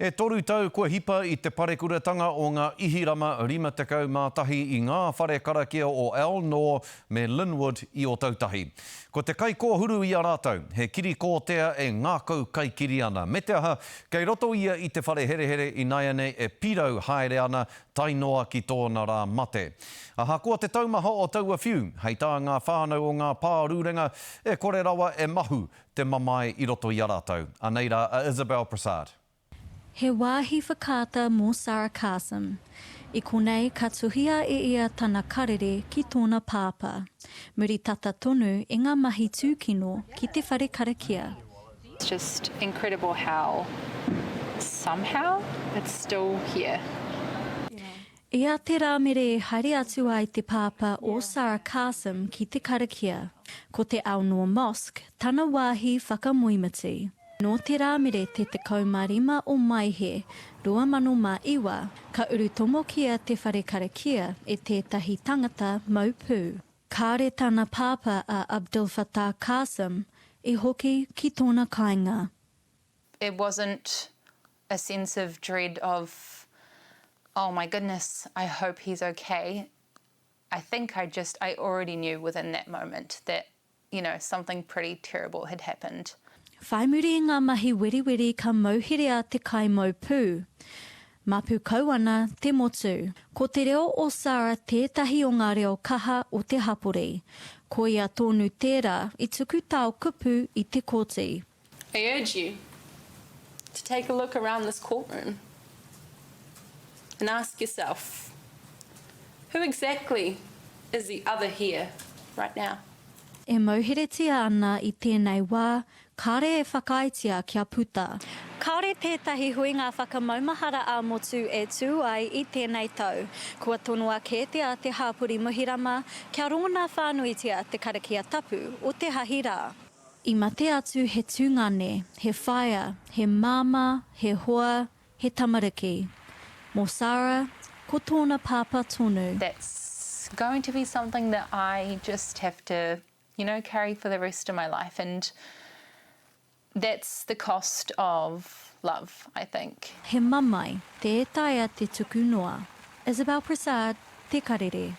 E toru tau kua hipa i te parekuratanga o ngā Ihirama 51 i ngā whare karakia o Al Noor me Linwood i Ōtautahi. Ko te kaikōhuru i a rātou, he kirikōtea e ngākau kaikiri ana, me te aha, kei roto ia i te whare herehere inaianei e pirau haere ana tae noa ki tōna rā mate. Ahakoa te taumaha o taua whiu, hei tā ngā whānau o ngā pārurenga, e kore rawa e mahu te mamae i roto i a rātou. Anei rā a Isabel Prasad. He wāhi whakaata mō Sarah Carson. I konei ka tuhia e ia tana karere ki tōna pāpā, muri tata tonu i ngā mahi tūkino ki te whare karakia. It's just incredible how somehow it's still here. I a Te Rāmere e haere atu ai te pāpā o Sarah Qasim ki te karakia, ko te Al Noor Mosque tana wāhi whakamoemiti. Nō Te Rāmere te 15 o Maehe 2009, ka urutomokia te whare karakia e tētahi tangata mau pū. Kāre tana pāpā a Abdul Fattah Qasim i hoki ki tōna kāinga. It wasn't a sense of dread of oh my goodness, I hope he's okay. I think I just, I already knew within that moment that, you know, something pretty terrible had happened. Whai muri i ngā mahi weriweri ka mauherea te kaimau pū. Mapu kau ana te motu. Ko te reo o Sarah tētahi o ngā reo kaha o te hapori. Koia tōnu tērā i tuku tao kupu i te kōti. I urge you to take a look around this courtroom and ask yourself, who exactly is the other here right now? E mauheretia ana i tēnei wā, kāre e whakaaetia kia puta. Kāore tētahi huinga whakamaumahara ā-motu e tū ai i tēnei tau. Kua tonoa kētia te hāpori Muhirama kia rongona whānuitia te karakia tapu o te Hahi rā. I mate atu he tungane, he whaea, he māmā, he hoa, he tamariki. Mō Sarah, ko tōna pāpā tonu. That's going to be something that I just have to, you know, carry for the rest of my life and that's the cost of love, I think. He mamae, tē taea te tuku noa. Isabel Prasad, Te Karere.